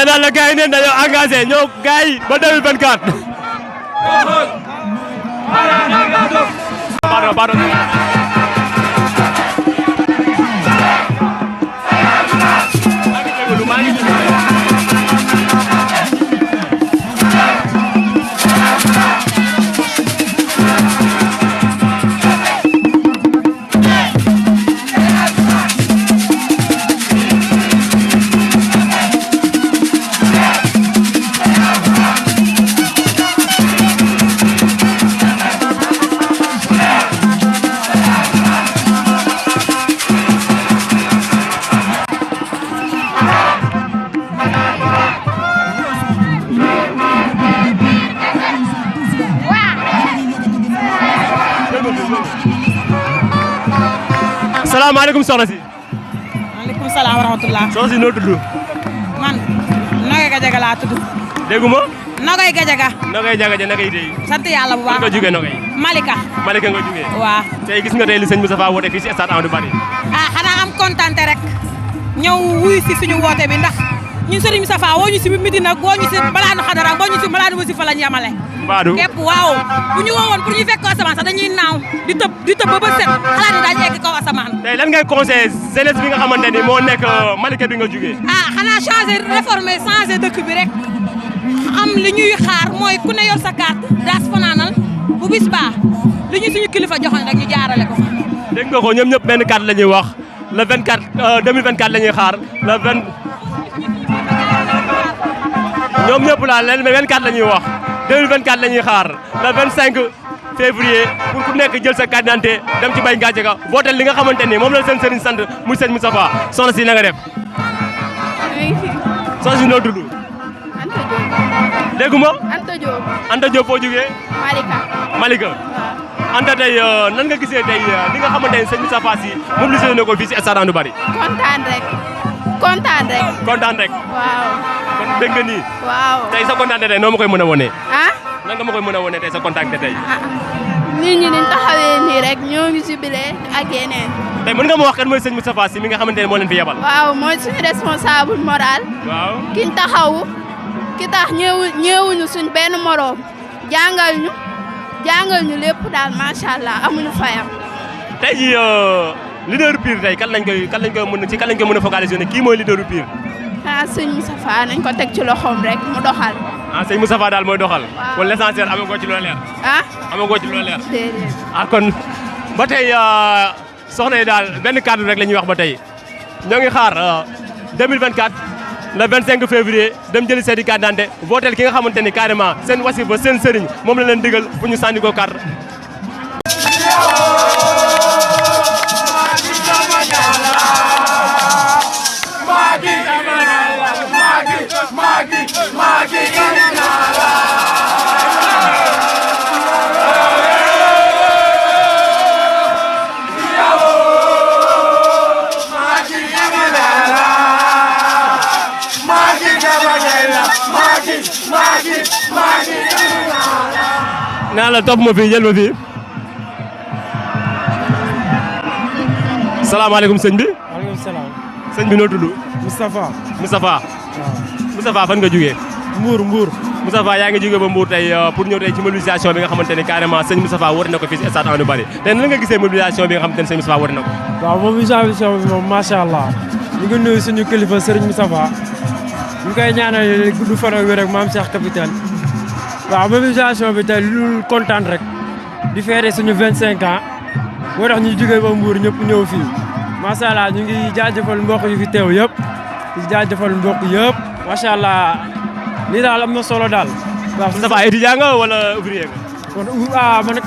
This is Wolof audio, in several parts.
nee naa la gars yi neen dañoo engagé ñoo gars yi ba 2024. pardon. salaamaaleykum soxna si. maaleykum salaam wa rahmatulah. soxna si noo tudd. man Nogay Gajaga laa tudd. déggu ma. Nogay Gajaga. Nogay Gajaga naka tey. sant yàlla bu baax. nga jógee Nogay. Malika. Malika nga jógee. waaw. tey gis nga tey li sëñ Moustapha woote fii si stade Amadou Barry. ah xanaa am kontaan rek ñëw wuyu si suñu woote bi ndax ñun sëriñ Moustapha woo ñu si midi nag woo ñu si balaanu xadara woo ñu si balaanu wasi fa lañ yamale. Mbadou képp waaw bu ñu woowoon pour ñu fekk ko asamaan sax dañuy naaw di tëb ba bët set xalaat ni daañu egg kaw asamaan. tey lan ngay conseillé jeunesse bi nga xamante ni moo nekk Malika bi nga jógee. ah xanaa changer réformer changer dëkk bi rek am li ñuy xaar mooy ku ne yor sa carte daas fanaanal bu bis baa li ñu suñu kilifa joxoon rek ñu jaarale ko fa. dégg nga ko ñoom ñëpp benn carte la ñuy wax le 24 2024 la ñuy xaar le 20 ñoom ñëpp daal leen 24 la ñuy wax 2024 la ñuy xaar le 25 février pour ku nekk jël sa carte d'identité dem ci Baye Gadiaga votel li nga xamante ni moom la seen sëriñ sant muy sëñ Moustapha soxna si na nga def. soxna si noo tudd. Anta Diop. déggu ma. Anta Diop. Anta Diop foo jógee. Malika. Malika. Anta tey nan nga gisee tey li nga xamante ni sëñ Moustapha Sy mobilisé na ko fii si stade Amadou Barry. kontaan rek. kontaan rek. waaw. kon dégg nga nii. waaw. tey sa kontaan tey noo ma koy mën a wone. ah. nan nga ma koy mën a wone tey sa kontaan tey. ah nit ñi niñ taxawee nii rek ñoo ngi jubilé ak yeneen. tey mën nga ma wax kan mooy sëñ Moustapha Sy mi nga xamante ne moo leen fi yebal. waaw mooy suñu responsable moral. waaw. kiñ taxawu. ki tax ñëwuñu suñ benn moroom. jàngal ñu lépp daal macha allah amuñu fayam. tey jii leader pire tey kan lañ koy mën a focaliser ne kii mooy leader pire. ah sëñ Moustapha nañ ko teg ci loxoom rek mu doxal. ah sëñ Moustapha daal mooy doxal. waaw kon l'essentiel amagoo ci loo leer. ah. amagoo ci loo leer. déedéet. ah kon ba tey soxna yi daal benn cadre rek la ñuy wax ba tey ñoo ngi xaar 2024 le 25 février dem jëli seen i carte d'identité votel ki nga xamante ni carrément seen wasifa seen sëriñ moom la leen digal pour ñu sànni ko carte. naa la topp ma fii jël ma fii salaamaaleykum sëñ bi. maaleykum salaam. sëñ bi noo tudd. Moustapha. Moustapha. waaw. Moustapha fan nga jugee. Mbour. Moustapha yaa ngi jógee ba Mbour tey pour ñëw tey ci mobilisation bi nga xamante ni carrément sëñ Moustapha woote na ko fii si stade Amadou Barry tey nan nga gisee mobilisation bi nga xamante ni sëñ Moustapha woote na ko. waaw mobilisation bi moom macha allah ñu ngi nuyu suñu kilifa Serigne Moustapha ñu koy ñaanal gudd fan ak wér ak maam Cheikh Capitaine waaw mobilisation bi tey lu kontaan rek di feete suñu 25 ans moo tax ñu jógee ba Mbour ñëpp ñëw fii macha allah ñu ngi jaajëfal mbokk yu fi teew yëpp di jaajëfal mbokk yëpp macha allah lii daal am na solo daal. waaw Moustapha étudiant nga wala ouvrier nga. kon man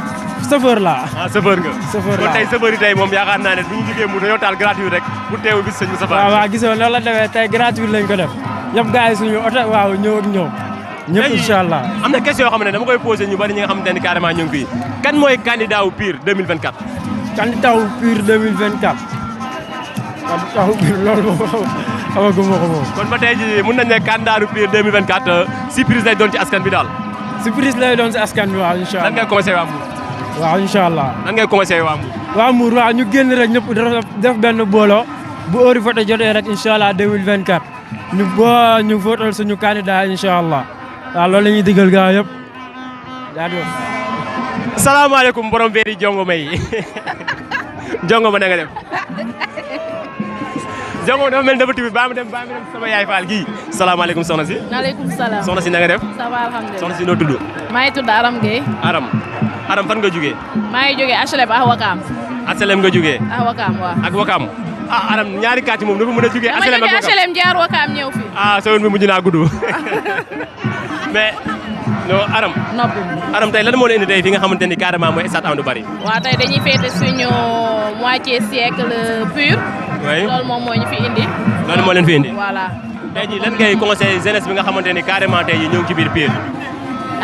chauffeur laa. chauffeur nga. chauffeur laa kon tey chauffeur yi tey moom yaakaar naa ne bu ñu jógee mu dañoo taal gratuit rek pour teew bis sëñ Moustapha. waaw gisoo loolu la demee tey gratuit lañ ko def yëpp gars yi suñu oto waaw ñëw ak ñoom. ñëpp incha allah am na question yoo xam ne dama koy posé ñu bari ñi nga xamante ne carrément ñu ngi fii kan mooy candidat wu PUR 2024. candidat wu PUR 2024. candidat wu PUR loolu moom xamaguma ko moom. kon ba tey jii mun nañ ne candidat wu PUR 2024 surprise lay doon ci askan bi daal. surprise lay doon si askan bi waaw incha allah. lan ngay conseillé waa Mbour. waaw incha allah. lan ngay conseillé waa Mbour. waa Mbour waaw ñu génn rek ñëpp def benn booloo bu heure vote jotee rek incha allah 2024 ñu votal suñu candidat incha allah waaw loolu la ñuy digal gaa yëpp jaajëf. salaamaaleykum borom veeri jongo may jongo ma na nga def jongo dafa mel dafa tibi ba mu dem sama yaay Fall gii salaamaaleykum soxna si. maaleykum salaam. soxna si na nga def. ça va alhamdulilah. soxna si noo tudd. maa ngi tudd Aram Gueye. Aram fan nga jugee. maa ngi jógee HLM ak Wakaam. HLM nga jugee. ak Wakaam waaw. ak Wakaam Aram ñaari kàcc moom dafa mën a jugee. HLM ak Wakaam ma jógee HLM jaar Wakaam ñëw fi. sa yoon bi mujj naa gudd mais non Aram tey lan moo la indi tey fi nga xamante ni carrément mooy stade Amadou Barry. waaw tey dañuy fêter suñu moitié siècle pur. oui loolu moom moo ñu fi indi. loolu moo leen fi indi. voilà. tey jii lan ngay conseil jeunesse bi nga xamante ni carrément tey jii ñoo ngi ci biir Pire.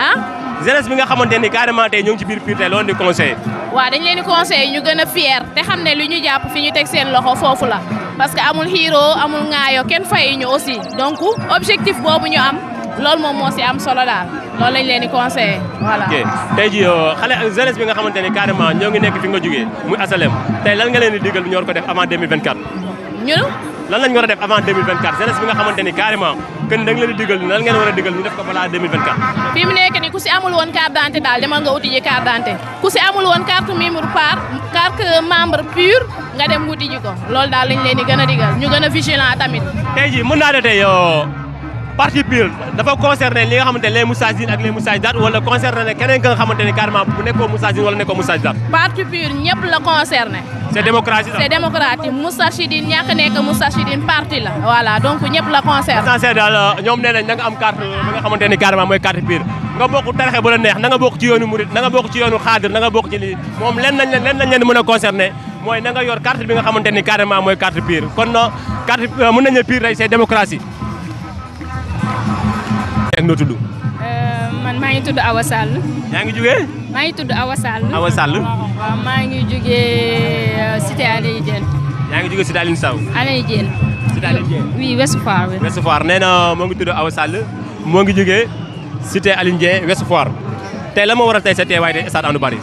ah. jeunesse bi nga xamante ni carrément tey ñoo ngi ci biir Pire tey loolu di conseil. waaw dañ leen di conseil ñu gën a fier te xam ne li ñu jàpp fi ñu teg seen loxo foofu la parce que amul xiiroo amul ŋaayoo kenn fay ñu aussi donc objectif boobu ñu am loolu moom moo si am solo daal loolu lañ leen di conseillé voilà. ok tey jii xale jeunesse bi nga xamante ni carrément ñoo ngi nekk fi nga jógee muy HLM tey lan nga leen di digal ñu war ko def avant 2024. ñun. lan lañ war a def avant 2024 jeunesse bi nga xamante ni carrément que ni da nga leen di digal lan ngeen war a digal ñu def ko balaa 2024. fi mu nekk ni ku si amul woon carte d'identité daal demal nga uti ji carte d'identité ku si amul woon carte membre pur nga dem wuti ji ko loolu daal lañ leen di gën a digal ñu gën a vigilant tamit. tey jii mën naa ne tey parti Pire dafa concerné li nga xamante ne les Moustarchidines ak les Moustarchidaty wala concerné ne keneen nga xamante ni carrément bu nekkoo Moustarchidine wala nekkoo Moustarchidaty. parti Pire ñëpp la concerné. c'est démocratique. c'est démocratique Moustarchidine ñàkk nekk Moustarchidine parti la. voilà donc ñëpp la concerné. essentiel daal ñoom nee nañ na nga am carte bi nga xamante ni carrément mooy carte Pire nga bokk tarixe bu la neex na nga bokk ci yoonu Mouride na nga bokk ci yoonu Xaadir na nga bokk ci lii moom len nañ leen mën a concerné mooy na nga yor carte bi nga xamante ni carrément mooy carte Pire kon carte mën nañu Pire tey c'est démocratie. ak noo tudd. man maa ngi tudd Awa Sall. yaa ngi jugee. maa ngi tudd Awa Sall. Awa Sall. waaw maa ngi jugee Cité Aliou Diène. yaa ngi jugee Cité Aliou Sow. Aliou Diène. Cité Aliou Diène. oui Ouest Foire. Ouest Foire nee na moo ngi tudd Awa Sall moo ngi jugee Cité Aliou Diène Ouest Foire tey la moo waral tey sa teewaay tey stade Amadou Barry.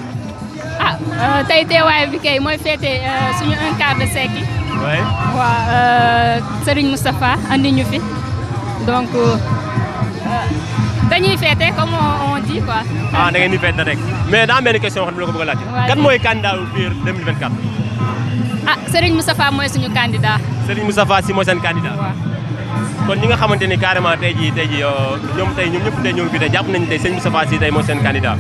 tey teewaay bi kay mooy féete suñu un quart de siècle. oui. waaw Serigne Moustapha andi ñu fi donc. dañuy fêter comme on dit quoi. da ngeen di fêter rek mais daa am benn question xam ne la ko bëgg a laajte. kan mooy candidat wu Pire 2024. Serigne Moustapha mooy suñu candidat. Serigne Moustapha si mooy seen candidat. waaw. kon ñi nga xamante ni carrément tey jii ñoom ñëpp tey ñoo ngi fi tey jàpp nañu tey Serigne Moustapha si tey mooy seen candidat.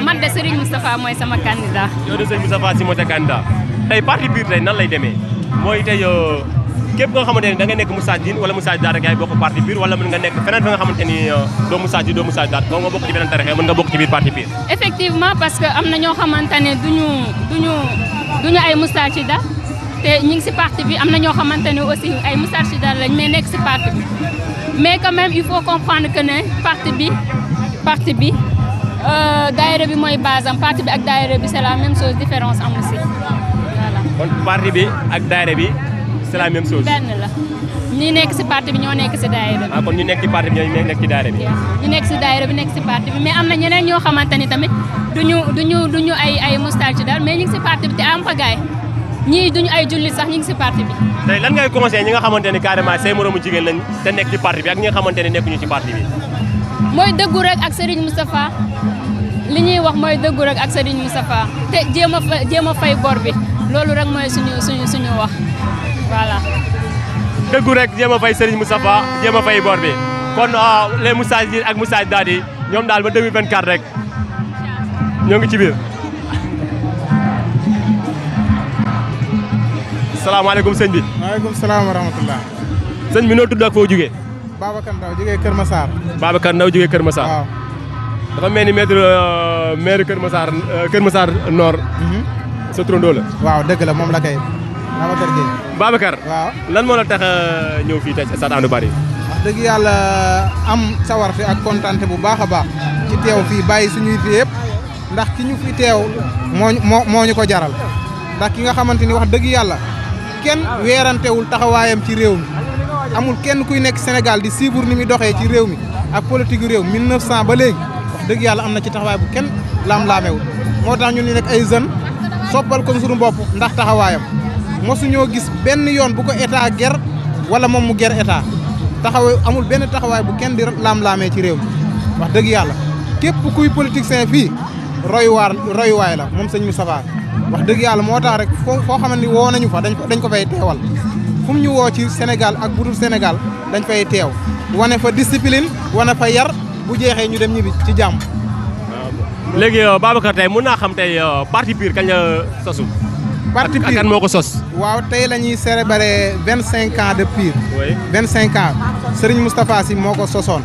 man de Serigne Moustapha mooy sama candidat. yow de Serigne Moustapha si mooy sa candidat tey parti Pire tey nan lay demee mooy tey. képp nga xamante ni da nga nekk Moustarchidine wala Moustarchidaty rek yaay bokk parti Pire wala mën nga nekk feneen fi nga xamante ni doo Moustarchidine doo Moustarchidaty nga bokk ci beneen tarixe mën nga bokk ci biir parti Pire. effectivement parce que am na ñoo xamante ne duñu ay Moustarchidaty te ñu ngi si parti bi am na ñoo xamante ne aussi ay Moustarchidaty lañ mais nekk si parti bi mais quand même il faut comprendre que ne parti bi daayira bi mooy base am parti bi ak daayira bi c'est la même chose différence amul si voilà. kon parti bi ak daayira bi. c'est la même chose. benn la ñi nekk si parti bi ñoo nekk si daayira bi. kon ñu nekk ci parti bi ñoo nekk ci daayira bi. ñu nekk si daayira bi nekk si parti bi mais am na ñeneen ñoo xamante ni tamit duñu ay Moustarchidaty mais ñu ngi si parti bi te am pagaay ñii duñu ay jullit sax ñu ngi si parti bi. tey lan ngay conseillé ñi nga xamante ni carrément say moroomu jigéen lañ te nekk ci parti bi ak ñi nga xamante ne nekkuñu ci parti bi. mooy dëggu rek ak Serigne Moustapha li ñuy wax mooy dëggu rek ak Serigne Moustapha te jéem a fay bor bi loolu rek mooy suñu wax. voilà. dëggu rek jéem a fay Serigne Moustapha jéem a fay bor bi kon les Moustarchidines ak Moustarchidaty ñoom daal ba 2024 rek ñoo ngi ci biir. salaamaaleykum sëñ bi. maaleykum salaam wa rahmatulah. sëñ bi noo tudd ak foo jugee. Babacar Ndaw jugee Kër Massar. Babacar Ndaw jugee Kër Massar. waaw. dafa mel ni maire Kër Massar Nord. sa turandoo la. waaw dëgg la moom la kay. Babacar Gueye. Babacar. waaw lan moo la tax a ñëw fii tey stade Amadou Barry. wax dëgg yàlla am sawarte ak kontante bu baax a baax ci teew fii bàyyi suñuy fi yëpp ndax ki ñu fi teew moo ñu ko jaral ndax ki nga xamante ni wax dëgg yàlla kenn weerantewul taxawaayam ci réew mi amul kenn kuy nekk Sénégal di suivre ni muy doxee ci réew mi ak politique yu réew 1900 ba léegi wax dëgg yàlla am na ci taxawaay bu kenn laam-laamewul moo tax ñun ñu nekk ay jeunes soppal ko suñu bopp ndax taxawaayam mosuñoo gis benn yoon bu ko état ger wala moom mu ger état amul benn taxawaay bu kenn di laam-laamee ci réew mi wax dëgg yàlla képp kuy politicien fii royuwaay la moom sëñ Moustapha wax dëgg yàlla moo tax rek foo xamante ni woo nañu fa dañ ko fay teewal fu mu ñu woo ci Sénégal ak budul Sénégal dañ fay teew wane fa discipline wane fa yar bu jeexee ñu dem ñibbi ci jàmm. léegi Babacar tey mën naa xam tey parti PUR kañ la sosu. parti PUR kan moo ko sos. waaw tey la ñuy célébrer 25 ans de PUR. oui 25 ans Serigne Moustapha Sy moo ko sosoon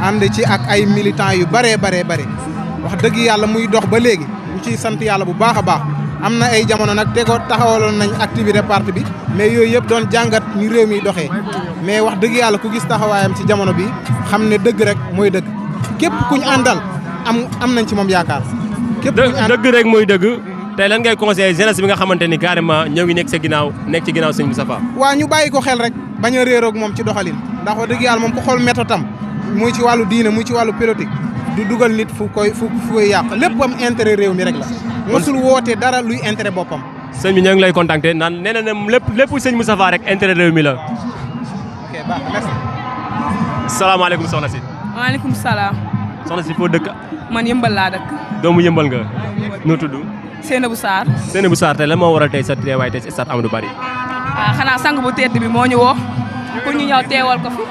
ànd ci ak ay militants yu bare wax dëgg yàlla muy dox ba léegi ñu ciy sant yàlla bu baax a baax am na ay jamono nag taxawaloon nañ activité parti bi mais yooyu yëpp doon jàngat ñu réew mi doxee mais wax dëgg yàlla ku gis taxawaayam ci jamono bi xam ne dëgg rek mooy dëgg képp kuñ àndal am nañ ci moom yaakaar. képp kuñ àndal dëgg rek mooy dëgg. tey lan ngay conseillé jeunesse bi nga xamante ni carrément ñoo ngi nekk ci ginnaaw sëñ Moustapha. waaw ñu bàyyi ko xel rek bañ a réeroog moom ci doxalin ndax wax dëgg yàlla moom ku xool méthode am muy ci wàllu diine muy ci wàllu politique du dugal nit fu koy yàq lépp am intérêt réew mi rek la. mosul woote dara luy intérêt boppam. sëñ bi ñoo ngi lay contacter naan nee na lépp sëñ Moustapha rek intérêt réew mi la. ok baax na merci. salaamaaleykum soxna si. waaleykum salaam. soxna si foo dëkk. man yëmbal laa dëkk. doomu yëmbal nga. noo tudd. Seynabou Sarr. Seynabou Sarr tey lan moo waral tey sa teewaay tey si stade Amadou Barry. xanaa sang bu tedd bi moo ñu woo pour ñu ñëw teewal ko fi.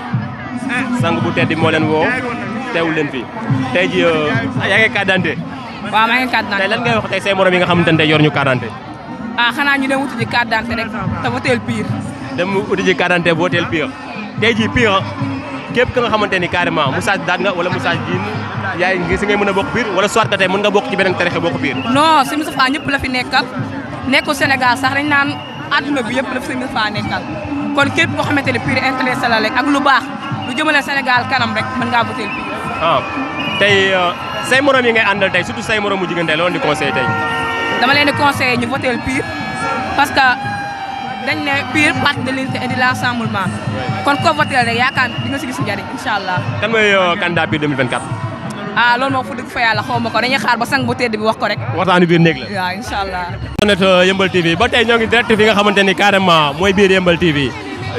sang bu tedd bi moo leen woo teewul leen fi tey ji yaa ngi carte d'identité. waaw maa ngi carte d'identité. tey lan ngay wax tey say morom yi nga xamante ne tey yor ñu carte d'identité. xanaa ñu dem wuti ji carte d'identité rek te voteel PUR. dem wuti ji carte d'identité voteel PUR tey ji PUR képp ka nga xamante ni carrément Moussa daat nga wala Moussa Diine yaay ngi si ngay mën a bokk PUR wala soit que tey mën nga bokk ci beneen tarixe bokk PUR. non sëñ Moustapha ñëpp la fi nekkal nekkul Sénégal sax dañ naan àdduna bi yëpp la fi sëñ Moustapha nekkal kon képp koo xamante ne PUR intéressé la rek ak lu baax lu jëmale Sénégal kanam rek mën ngaa voteel PUR. tey say morom yi ngay àndal tey surtout say morom mu jigéen tey loolu di conseillé tey. dama leen di conseillé ñu voteel PUR parce que dañ ne PUR parti de l'unité et de l'rassemblement kon ko voteel rek yaakaar di nga si gis njëriñ incha allah. kan mooy candidat PUR 2024. loolu moom fu dëgg fa yàlla xaw ma ko dañuy xaar ba sang bu tedd bi wax ko rek. waxtaanu biir néeg la. waaw incha allah. net Yeumbeul TV ba tey ñoo ngi direct fi nga xamante ni carrément mooy biir Yeumbeul TV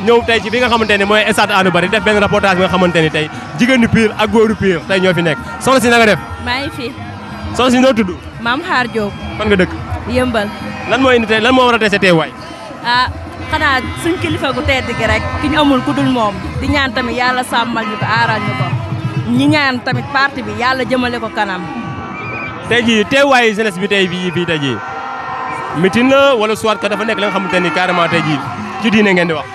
ñëw tey ci fi nga xamante ni mooy stade Amadou Barry def benn reportage bi nga xamante ni tey jigéenu PUR ak góoru PUR tey ñoo fi nekk soxna si na nga def. maa ngi fi. soxna si noo tudd. Maam Xaar Diop. fan nga dëkk. Yëmbal. lan moo indi tey lan moo war a tey sa teewaay. xanaa suñ kilifa gu tedd gi rek ki ñu amul ku dul moom di ñaan tamit yàlla sàmmal ñu ko aaral ñu ko ñi ñaan tamit parti bi yàlla jëmale ko kanam. tey jii teewaayu jeunesse bi tey fii tey jii mitin la wala soit que dafa nekk la nga xamante ni carrément tey jii ci diine ngeen di wax.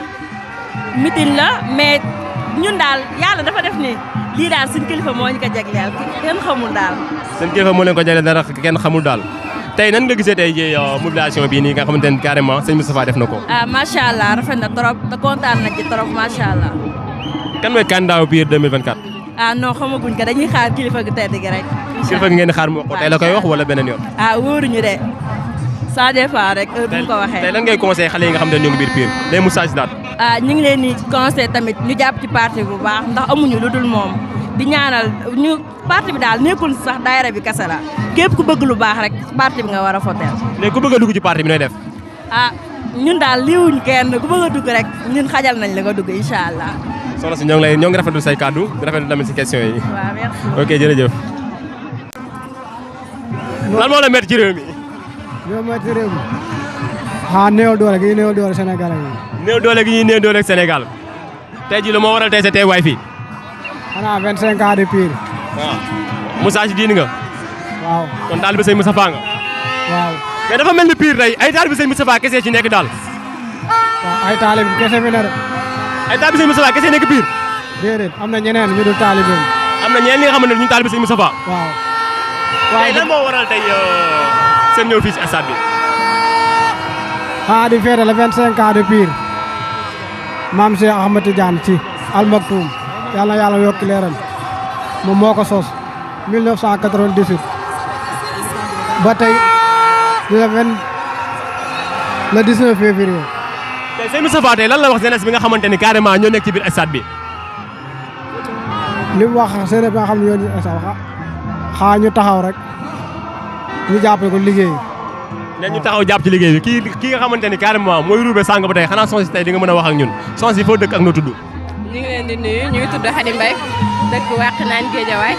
mitin la mais ñun daal yàlla dafa def ni lii daal suñ kilifa moo ñu ko jagleel kenn xamul daal. seen kilifa moo leen ko jagleel dara kenn xamul daal tey nan nga gisee tey jii mobilisation bii nii nga xamante ni carrément sëñ Moustapha def na ko. macha allah rafet na trop te kontaan nañ ci trop macha allah. kan mooy candidat PUR 2024. non xamaguñ ko dañuy xaar kilifa gu tedd gi rek. kilifa gi ngeen di xaar mu wax ko tey la koy wax wala beneen yoon. wóoruñu de ça dépend rek heure bu ñu ko waxee. tey lan ngay conseillé xale yi nga xam ne ñoo ngi biir PUR les Moussa daat. ñu ngi leen di conseillé tamit ñu jàpp ci parti bu baax ndax amuñu lu dul moom di ñaanal ñu parti bi daal nekkul sax daayira bi kese la képp ku bëgg lu baax rek parti bi nga war a foteel. léegi ku bëgg a dugg ci parti bi nooy def. ñun daal liiwuñ kenn ku bëgg a dugg rek ñun xajal nañ la nga dugg incha allah. soxna si ñoo ngi rafetlu say kàddu di rafetlu tamit si question yi. waaw merci. ok jërëjëf. lan moo la métti ci réew mi. ñoo métti ci réew mi. néew doole gi néew doole Sénégal yi. néew doole gi ñuy néew doole ak Sénégal. tey jii lu moo waral tey sa teewaay fii. xanaa 25 ans de PUR. waaw Moussa si diini nga. waaw kon taalibe sëñ Moustapha nga. waaw. mais dafa mel ni PUR tey ay taalibe sëñ Moustapha kese ci nekk daal. waaw ay taalibe kese fi ne de. ay taalibe sëñ Moustapha kese nekk PUR. déedéet am na ñeneen ñu dul taalibe. am na ñeneen ñi nga xamante ne ñu taalibe sëñ Moustapha. waaw. tey lan moo waral tey seen ñëw fii ci stade bi. di fête le 25 ans de PUR. maam Cheikh Ahmed Tidiane Sy Al Maktoum yàlla na yàlla yokki leeram moom moo ko sos 1998 ba tey le 19 février. tey sëñ Moustapha tey lan la wax jeunesse bi nga xamante ni carrément ñoo nekk ci biir stade bi. li mu wax seen bi nga xam ne ñoo ñu stade xaa ñu taxaw rek ñu jàppale ko liggéey ne ñu taxaw jàpp ci liggéey bi kii nga xamante ni carrément mooy ruube sàng ba tey xanaa Sons tey di nga mën a wax ak ñun Sons yi foo dëkk ak noo tudd. ñu ngi leen di nuyu ñu ngi tudd Khady Mbaye dëkk Wakhinane Guédiawaye.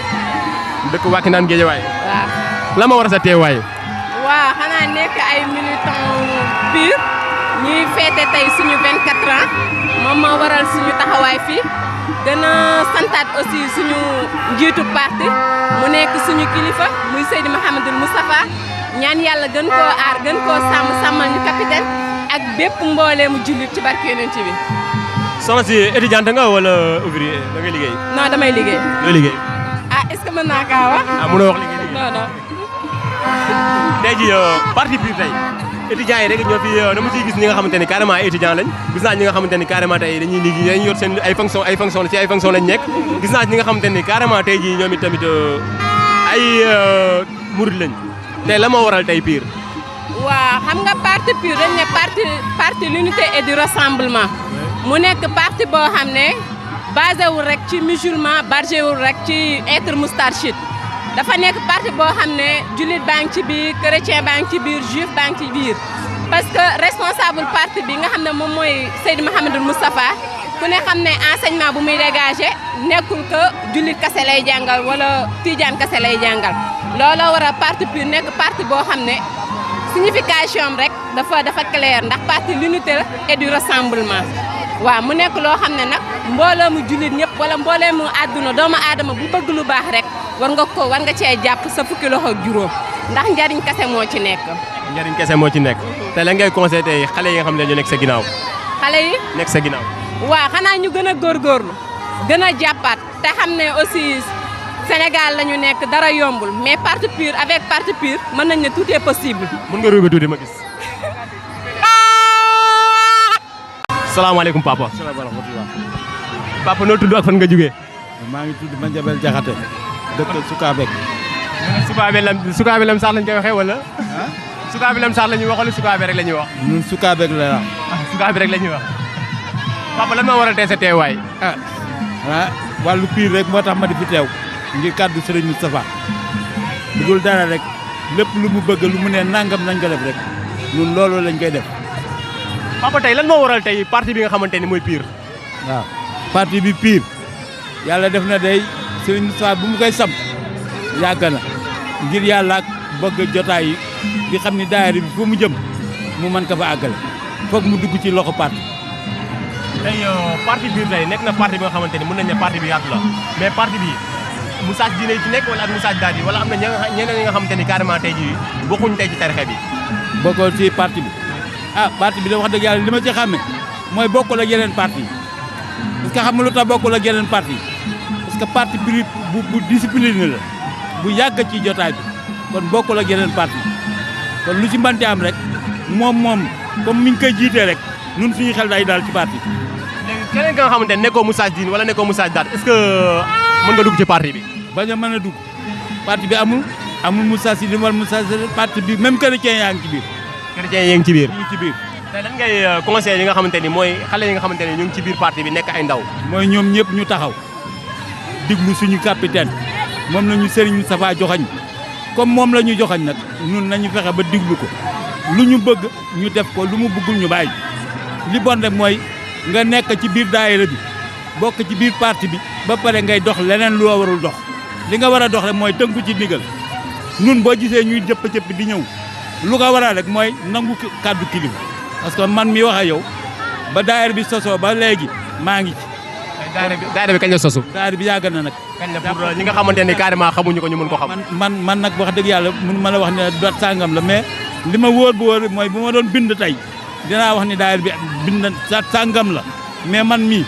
dëkk Wakhinane Guédiawaye. waaw. la ma war a sa teewaay. waaw xanaa nekk ay militants PUR ñuy féete tey suñu 24 ans moom moo waral suñu taxawaay fii gën a santaat aussi suñu njiitu parti mu nekk suñu kilifa muy Seydi Mouhamadou Moustapha ñaan yàlla gën koo aar gën koo sàmmal ñu capitaine ak bépp mbooleemu jullit ci barke Yonent bi. soxna si étudiante nga wala ouvrier da ngay liggéey. non damay liggéey. looy liggéey. ah est-ce que mën naa kaa wax. ah mënoo wax liggéey. non non. tey jii parti PUR tey étudiants yi rek ñoo fi dama ciy gis ñi nga xamante ni carrément ay étudiants lañ gis naa ñi nga xamante ni carrément tey dañuy liggéey dañuy yor seen ay fonction ci ay fonction lañ nekk gis naa ñi nga xamante ni carrément tey jii ñoom it tamit ay murid lañ tey la moo waral tey PUR. waaw xam nga parti PUR dañ ne parti l'unité et du rassemblement mu nekk parti boo xam ne basé wul rek ci musulman basé wul rek ci être moustarchid dafa nekk parti boo xam ne jullit baa ngi ci biir chrétien baa ngi ci biir juif baa ngi ci biir parce que responsable parti bi nga xam ne moom mooy Seydi Mouhamadou Moustapha ku ne xam ne enseignement bu muy dégagé nekkul que jullit kase lay jàngal wala tijaan kase lay jàngal looloo war a parti PUR nekk parti boo xam ne signification rek dafa clair ndax parti l'unité et du rassemblement waaw mu nekk loo xam ne nag mbooloo mu jullit ñëpp wala mboolee mu àdduna doomu aadama bu bëgg lu baax rek war nga cee jàpp sa fukki loxo ak juróom ndax njariñ kese moo ci nekk. njariñ kese moo ci nekk. te la ngay conseillé tey xale yi nga xam ne ñu nekk sa ginnaaw. xale yi. nekk sa ginnaaw. waaw xanaa ñu gën a góorgóorlu gën a jàppaat te xam ne aussi Sénégal la ñu nekk dara yombul mais parti PUR avec parti PUR mën nañ ne tout est possible. mën nga ruube tuuti ma gis. salaamaaleykum papa. salaamaaleykum. papa noo tudd ak fan nga jógee. maa ngi tudd Mandiabel Diakhaté dëkk Sukabek. Sukaabe Lam Sarr lañ koy waxee wala. Sukaabe Lam Sarr la ñuy wax wala Sukaabe rek la ñuy wax. ñun Sukabek la wax. Sukaabe rek la ñuy wax. papa lan moo waral tey sa teewaay. wàllu PUR rek moo tax ma di fi teew ngir kàddu Serigne Moustapha dugul dara rek lépp lu mu bëgg lu mu ne nangam nañ ko def rek ñun loolu lañ koy def. papa tey lan moo waral tey parti bi nga xamante ni mooy PUR. waaw parti bi PUR yàlla def na day Serigne Moustapha bu mu koy samp yàgg na ngir yàlla ak bëgg jotaay yi di xam ni daayira bi fu mu jëm mu mën ko fa àggale foog mu dugg ci loxo parti. tey parti PUR tey nekk na parti bi nga xamante ni mën nañ ne parti bi yaatu la mais parti bi message diine yi ci nekk wala ak message daal yi wala am na ñeneen ñi nga xamante ni carrément tey jii bokkuñ tey ci tarixa bi. bokkoo ci parti bi parti bi da wax dëgg yàlla li ma ci xàmme mooy bokkul ak yeneen parti yi parce que xam nga lu tax bokkul ak yeneen parti yi parce que parti PUR bu discipliné la bu yàgg ci jotaay bi kon bokkul ak yeneen parti yi kon lu ci mbanti am rek moom comme mi ngi koy jiitee rek ñun suñu xel day daal ci parti bi. léegi keneen nga xamante ne nekkoo message diine wala nekkoo message daal est-ce que mën nga dugg ci parti bi. bañ a mën a dugg parti bi amul message diine wala message parti bi même chrétien yaa ngi ci biir. chrétien yi ngi ci biir. ñu ngi ci biir. tey lan ngay conseil yi nga xamante ni mooy xale yi nga xamante ni ñu ngi ci biir parti bi nekk ay ndaw. mooy ñoom ñëpp ñu taxaw diglu suñu capitaine moom la ñu Serigne Moustapha joxañ comme moom la ñu joxañ nag ñun nañu fexe ba diglu ko lu ñu bëgg ñu def ko lu mu bëggul ñu bàyyi li bon rek mooy nga nekk ci biir daayira bi bokk ci biir parti bi ba pare ngay dox leneen loo warul dox li nga war a dox rek mooy tënku ci ndigal ñun boo gisee ñuy jëpp-jëpp di ñëw lu ko waral rek mooy nangu kàddu kilifa parce que man mi wax ak yow ba daayira bi sosoo ba léegi maa ngi ci. daayira bi kañ la sosu. daayira bi yàgg na nag. kañ la pour ñi nga xamante ni carrément xamuñu ko ñu mën ko xam. man nag wax dëgg yàlla mun ma la wax ne dot sàngam la mais li ma wóor bu wóor mooy bu ma doon bind tey dinaa wax ni daayira bi bind sàngam la mais man mii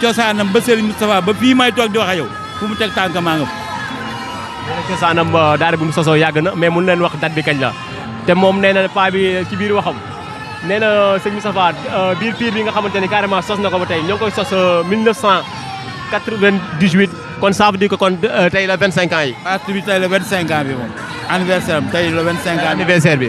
cosaanam ba Serigne Moustapha ba fii may toog di wax ak yow fu mu teg tànk maa nga fa. cosaanam daayira bi mu sosoo yàgg na mais mun leen wax date bi kañ la te moom nee na paa bi ci biir waxam nee na sëñ Moustapha biir PUR bi nga xamante ni carrément sos na ko ba tey ñoo ngi koy sos 1998 kon ça veut dire que kon tey la 25 ans yi. parti bi tey la 25 ans bi moom anniversaire am tey la 25 ans. anniversaire bi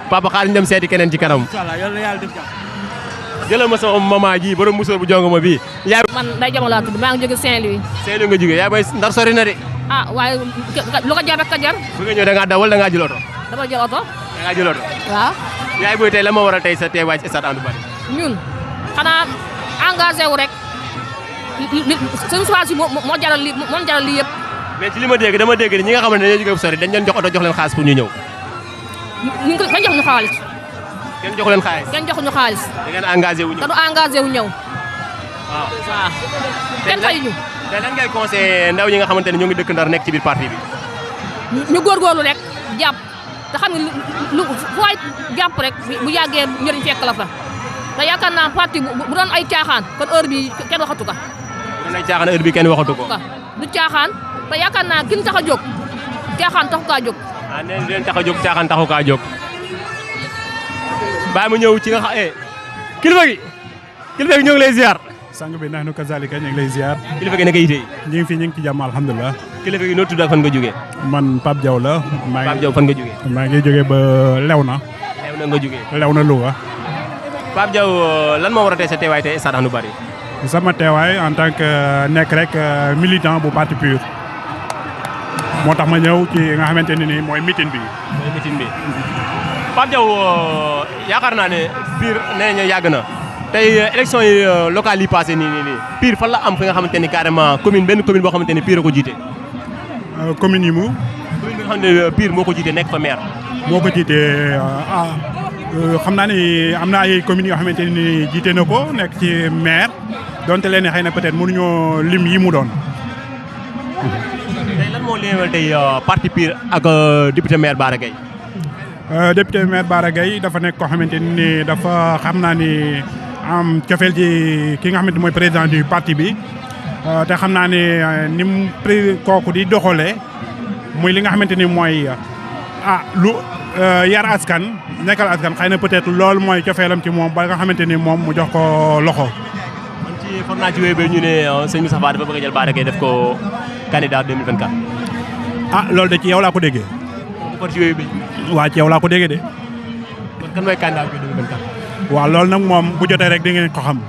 papa xaar ñu dem seeti keneen ci kanam. incha allah yàlla def jàmm. jëlal ma sama maman ji borom musóor bu jongo ma bii. yaay man day jamono laa tudd maa ngi jóge Saint-Louis. Saint-Louis nga jóge yaay bay ndar sori na de. waaye lu ko jar ak ka jar. bu nga ñëw da ngaa daw wala da ngaa jël oto. dama jël oto. da ngaa jëloon. waaw. yaay booy tey la moo waral tey sa teewaay ci stade Amadou Barry. ñun xanaa engagé wu rek suñu choix moo jaral lii yëpp. mais ci li ma dégg dama dégg ni ñi nga xamante ne dañoo jógee bu sori dañ leen jox oto jox leen xaalis pour ñu ñëw. kenn joxuñu xaalis. kenn joxu leen xaalis. kenn joxuñu xaalis. da ngeen engagé wu ñëw. dañu engagé wu ñëw. waaw. kenn fayuñu. tey lan ngay conseillé ndaw ñi nga xamante ne ñoo ngi dëkk Ndar nekk ci biir parti bi. ñu góorgóorlu rek jàpp te xam ne lu fu waay jàpp rek bu yàggee njëriñ fekk la fa te yaakaar naa parti bu doon ay caaxaan kon heure bi kenn waxatu ko. bu doon ay caaxaan heure bi kenn waxatu ko. du caaxaan te yaakaar naa kin tax a jóg caaxaan taxu kaa jóg. ah nee leen tax a jóg caaxaan taxu kaa jóg. bàyyi ma ñëw ci nga xam kilifa gi ñoo ngi lay ziar. sang bi nax nu kazalika ñu ngi lay ziar. kilifa gi naka yitee. ñu ngi fi ñu ngi ci jàmm alhamdulilah. kilifa gi noo tudd ak fan nga jógee. man Pape Diaw la. Pape Diaw fan nga jógee. maa ngi jógee ba Léona. Léona nga jógee. Léona Louga. Pape Diaw lan moo war a tey sa teewaay tey stade Amadou Barry. sama teewaay en tant que nekk rek militant bu parti PUR. moo tax ma ñëw ci nga xamante ne nii mooy meeting bi. mooy meeting bi. Pape Diaw yaakaar naa ne PUR nee nañu yàgg na. tey élection yi locales yi passé nii PUR fan la am fi nga xamante ni carrément benn commune boo xamante ni PUR a ko jiite. commune yi mu. commune bi nga xam ne PUR moo ko jiite nekk fa maire. moo ko jiite xam naa ni am na ay communes yoo xamante ni jiite na ko nekk ci maire donte leen xëy na peut-être mënuñoo lim yi mu doon. tey lan moo leewal tey parti PUR ak député maire Bara Gaye. député maire Bara Gaye dafa nekk koo xamante ni dafa xam naa ni am cofeel ci ki nga xamante mooy président du parti bi te xam naa ni ni mu kooku di doxalee muy li nga xamante ni mooy lu yar askan nekkal askan xëy na peut-être loolu mooy cofeelam ci moom ba nga xamante ni moom mu jox ko loxo. man ci for naa ci wéy ba ñu ne sëñ Moustapha dafa bëgg a jël Bara Gaye def ko candidat 2024. loolu de ci yow laa ko déggee. for ci wéy bi. waa ci yow laa ko déggee de. kon kan mooy candidat bi 2024. waaw loolu nag moom bu jotee rek di ngeen ko xam.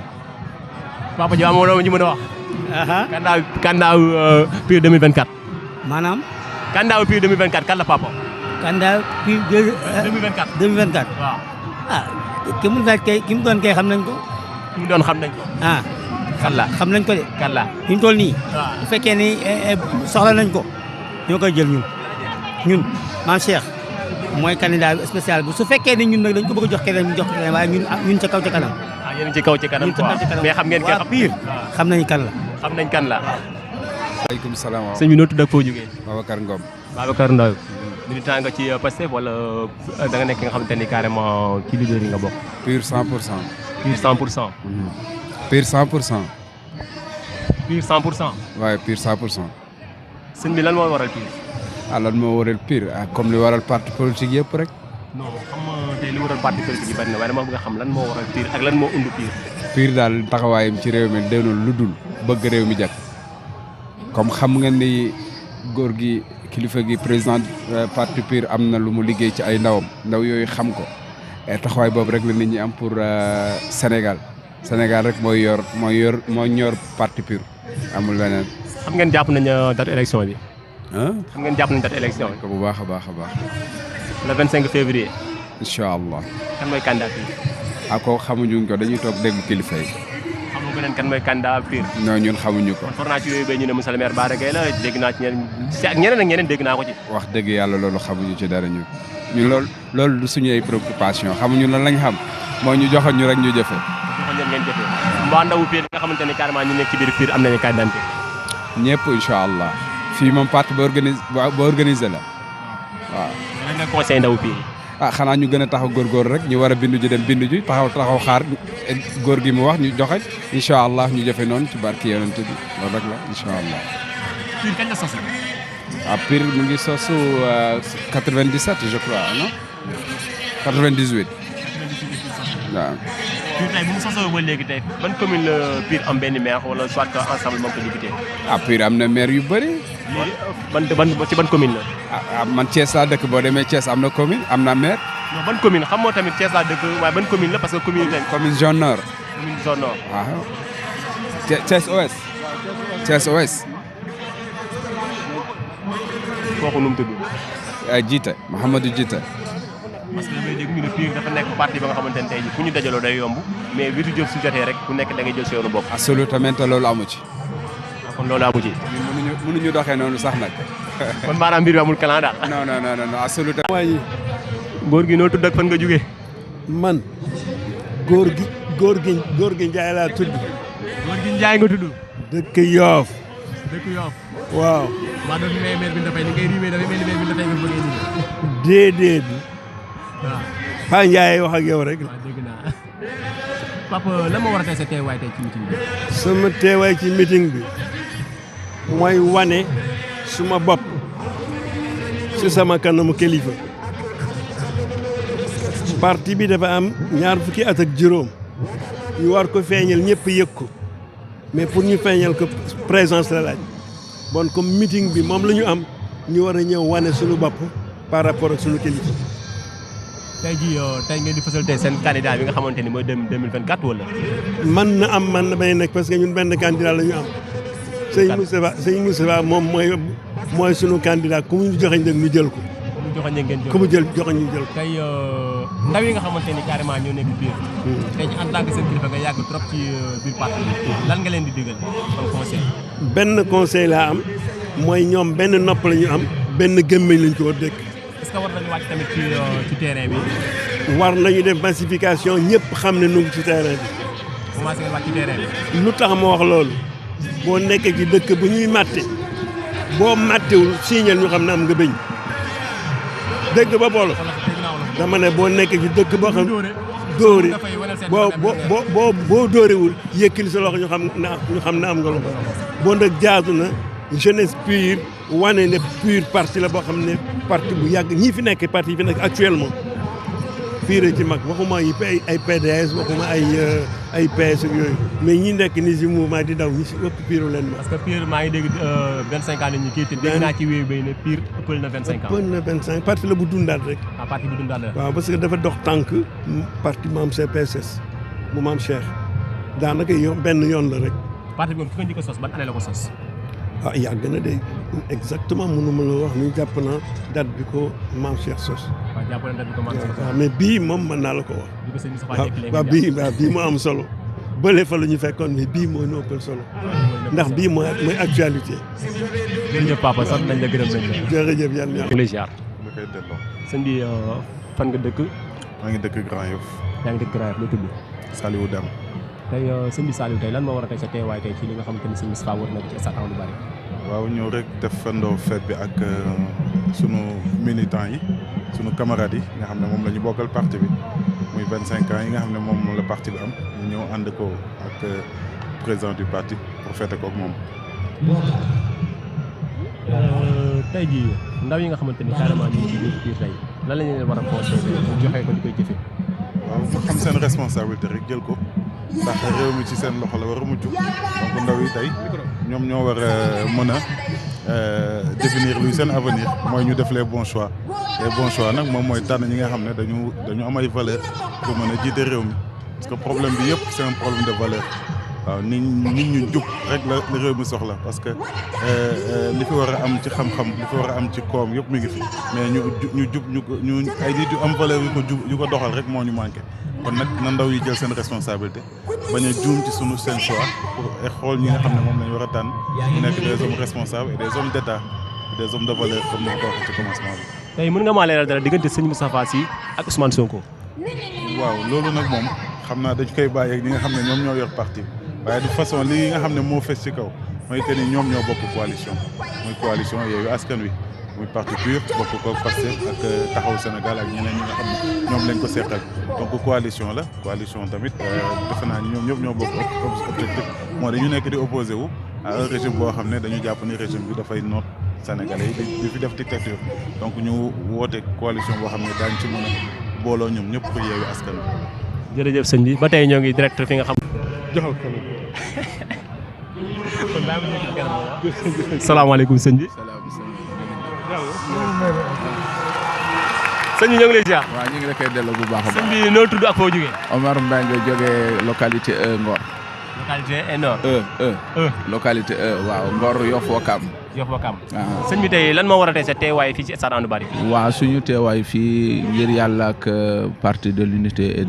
Papa Diaw amoo loo ñu mën a wax. candidat PUR 2024. maanaam. candidat PUR 2024 kan la Papa. candidat PUR 2024. 2024. waaw. ki mu doon kay xam nañ ko. ki mu doon xam nañ ko. kan la xam nañ ko de. kan la fi mu toll nii. waaw bu fekkee ni soxla nañ ko ñoo koy jël ñun maam Cheikh mooy candidat spécial bu su fekkee ni ñun nag dañ ko bëgg a jox keneen ñu jox ko keneen waaye ñun ca kaw ca kanam. yéen ci kaw ci kanam quoi mais xam ngeen. waa PUR xam nañ kan la. xam nañ kan la. waaleykum salaam. sëñ bi noo tudd ak foo jógee. Babacar Ngom. Babacar Ndaw. militant nga ci Pastef wala da nga nekk nga xamante ni carrément ci leader yi nga bokk. PUR 100%. PUR 100%. PUR 100%. PUR 100%. waaye PUR 100%. sëñ bi lan moo waral PUR. lan moo waral PUR comme li waral parti politique yëpp rek. non xam nga tey li waral parti politique yi bari na waaye dama bëgg a xam lan moo waral PUR ak lan moo undu PUR. PUR daal taxawaayam ci réew mi doonul lu dul bëgg réew mi jag comme xam nga ni góor gi kilifa gi président parti PUR am na lu mu liggéey ci ay ndaw yooyu xam ko taxawaay boobu rek la nit ñi am pour Sénégal rek mooy ñor parti PUR amul leneen. xam ngeen jàpp nañ date élection bi. xam ngeen jàpp nañ date élection bi. ko bu baax a baax a baax. le 25 février. incha allah. kan mooy candidat PUR. kooku xamuñu ko dañuy toog déglu kilifa yi. xamuñu ko kan mooy candidat PUR. non ñun xamuñu ko. man for naa ci yooyu ba ñu ne monsieur le maire Bara Gaye la dégg naa ci ñeneen dégg naa ko ci. wax dëgg yàlla loolu xamuñu ci dara ñun loolu du suñu ay préoccupation xamuñu lan lañ xam moo ñu joxoon ñu rek ñu jëfe. joxoon leen ngeen jëfe mbaa ndawu PUR nga xamante ne carrément ñu nekk ci biir PUR am nañu carte d'identité. ñëpp incha allah fii moom parti ba organisé la waaw. lan nga conseil ndawu PUR yi. xanaa ñu gën a taxaw góorgóor rek ñu war a bindu ji dem bindu ji taxaw xaar góor gi mu wax ñu joxe incha allah ñu jëfe noonu ci barki yonent bi loolu rek la incha allah. PUR kañ la sosu. PUR mu ngi sosu 97 je crois non 98 waaw. PUR tey bu mu sosoo ba léegi tey ban commune la PUR am benn maire wala soit que ensemble moom ko député. PUR am na maire yu bëri. ci ban commune la. man Thiès laa dëkk boo demee Thiès am na commune am na maire. non ban commune xam moo tamit Thiès laa dëkk waaye ban commune la parce que commune yi commune zone nord. commune zone nord. waaw. Thiès Ouest. Thiès Ouest. kooku nu mu tudd. Jiite Mouhamadou Jiite. parce que damay dégg ñu ne PUR dafa nekk parti ba nga xamante ne tey jii fu ñu dajaloo day yomb mais 8 jours su jotee rek ku nekk da ngay jël sa yoonu bopp. absolument loolu amu ci. kon loolu amu ci. mënuñu doxee noonu sax nag. kon maanaam mbir bi amul clan daal. non absolument. waaye góor gi noo tudd ak fan nga jógee. man góor gi Njaay laa tudd. góor gi Njaay nga tudd. dëkk Yoof. dëkk Yoof. waaw. maa doon fi maire bi dafay ni ngay riimee dafay mel ni maire bi dafay nga bëggee nii. déedéet. waaw. Paa Njaay wax ak yow rek. waaw dégg naa. papa lan moo war a tey sa teewaay tey ci meeting bi. sama teewaay ci meeting bi mooy wane suma bopp ci sama kanamu kilifa. parti bi dafa am ñaar fukki at ak juróom ñu war ko feeñal ñëpp yëg ko mais pour ñu feeñal ko présence la laaj bon comme meeting bi moom la ñu am ñu war a ñëw wane suñu bopp par rapport ak suñu kilifa. tey jii tey ngeen di fësal tey seen candidat bi nga xamante ni mooy 2024 wala. man na am man na bañ nekk parce que ñun benn candidat la ñu am. sëñ Moustapha moom mooy sunu candidat ku mu joxe njëg ñu jël ko. ku mu jël joxe ñu jël ko. tey ndaw yi nga xamante ni carrément ñoo nekk biir. tey ci en tant que seen kilifa nga yàgg trop ci biir parti bi. lan nga leen di digal comme conseil. benn conseil laa am mooy ñoom benn nopp la ñu am benn gémmiñ lañ ko war dëkk. est-ce que war nañu wàcc tamit ci terrain bi. war nañu def massification ñëpp xam ne nu ngi ci terrain bi. commencé nga wàcc ci terrain bi. lu tax ma wax loolu boo nekkee ci dëkk bu ñuy màtte boo màttewul signal ñu xam ne am nga bëñ dëgg ba boolu dama ne boo nekkee ci dëkk boo xam dóore boo dóorewul yëkkil sa loxo ñu xam ne am nga loxo boo nag jaadu na jeunesse PUR wane ne PUR parti la boo xam ne parti bu yàgg ñii fi nekk parti yi fi nekk actuellement PUR ci mag waxuma ay PDS waxuma ay PS ak yooyu mais ñi nekk ni si mouvement di daw ñi si ëpp PUR leen ma. parce que PUR maa ngi dégg 25 ans la ñu kii te dégg naa ci wéy bay ne PUR ëppal na 25 ans. ëppal na 25 parti la bu dundaat rek. ah parti bu dundaat la. waaw parce que dafa dox tànk parti maam CPSS bu maam Cheikh daanaka benn yoon la rek. parti bi moom ki ko njëkk a sos ban année la ko sos. ah yàgg na de exactement mënuma la wax ni jàpp naa date bi ko maam Cheikh sos. waaw jàpp na date bi ko maam Cheikh sos. waaw mais bii moom mën naa la ko wax. waaw bii moo am solo. bële fa la ñu fekkoon mais bii mooy noppal solo ndax bii mooy actualité. jërëjëf papa sant nañ la gërëm nañ la. jërëjëf yàlla na yàlla ziar. nga koy delloo. sëñ bi fan nga dëkk. maa ngi dëkk Grand Yoff. yaa ngi dëkk Grand Yoff loo tudd. Saliou Deme. tey sëñ bi Saliou tey lan moo war a tey sa teewaay tey ci li nga xamante ni sëñ Moustapha war na ko ci stade Amadou Barry. waaw ñëw rek def fendoo fête bi ak sunu militants yi sunu camarades yi nga xam ne moom la ñu bokkal parti bi muy 25 ans yi nga xam ne moom la parti bi am ñu ñëw ànd ko ak président du parti pour fêter ko ak moom. tey jii ndaw yi nga xamante ni carrément ñu ngi ci biir PUR tey lan la ñu leen war a conseillé pour joxe ko di koy jëfee. waaw ñu xam seen responsabilité rek jël ko ndax réew mi ci seen loxo la war a mujj donc ndaw yi tey ñoom ñoo war a mën a définir luy seen avenir mooy ñu def les bons choix les bons choix nag moom mooy tànn ñi nga xam ne dañu am ay valeur pour mën a jiite réew mi parce que problème bi yëpp c'est un problème de valeur waaw nit ñu jub rek la réew mi soxla parce que li fi war a am ci xam-xam li fi war a am ci koom yëpp mi ngi fi mais ñu jub ñu ay nit yu am valeur yu ko doxal rek moo ñu manqué kon nag na ndaw yi jël seen responsabilité bañ a juum ci seen choix pour xool ñi nga xam ne moom lañu war a tànn mu nekk des hommes responsables et des hommes d'état des hommes de valeur comme ni ko waxee ci commencement bi. tey mën nga maa leeral dara diggante sëñ Moustapha Sy ak Ousmane Sonko. waaw loolu nag moom xam naa dañ koy bàyyi ak ñi nga xam ne ñoom ñoo yor parti waaye de façon li nga xam ne moo fes ci kaw mooy que ni ñoom ñoo bokk coalition muy coalition Yewwi Askan Wi muy parti PUR bokk ko Pastef ak Taxawu Sénégal ak ñeneen ñi nga xam ne ñoom lañ ko seqal donc coalition la coalition tamit defe naa ni ñoom ñëpp ñoo bokk objectif moo dañu nekk di opposé wu à un régime boo xam ne dañu jàpp ni régime bi dafay noot Sénégalais yi di fi def dictature donc ñu woote coalition boo xam ne daañu ci mën a booloo ñoom ñëpp pour Yewwi Askan Wi. jërëjëf sëñ bi ba tey ñoo ngi direct fi nga xam. joxal ko salaamaaleykum sëñ bi. sëñ bi ñoo ngi lay ziar. waaw ñu ngi la koy delloo bu baax a baax. sëñ bi noo tudd ak foo jógee. Omar Mbengue jógee localité Ngor. localité Nord. localité waaw Ngor Yoff Ouakam. Yoff Ouakam. sëñ bi tey lan moo war a tey sa teewaay fii ci stade Amadou Barry. waaw suñu teewaay fii ngir yàlla ak parti de l'unité et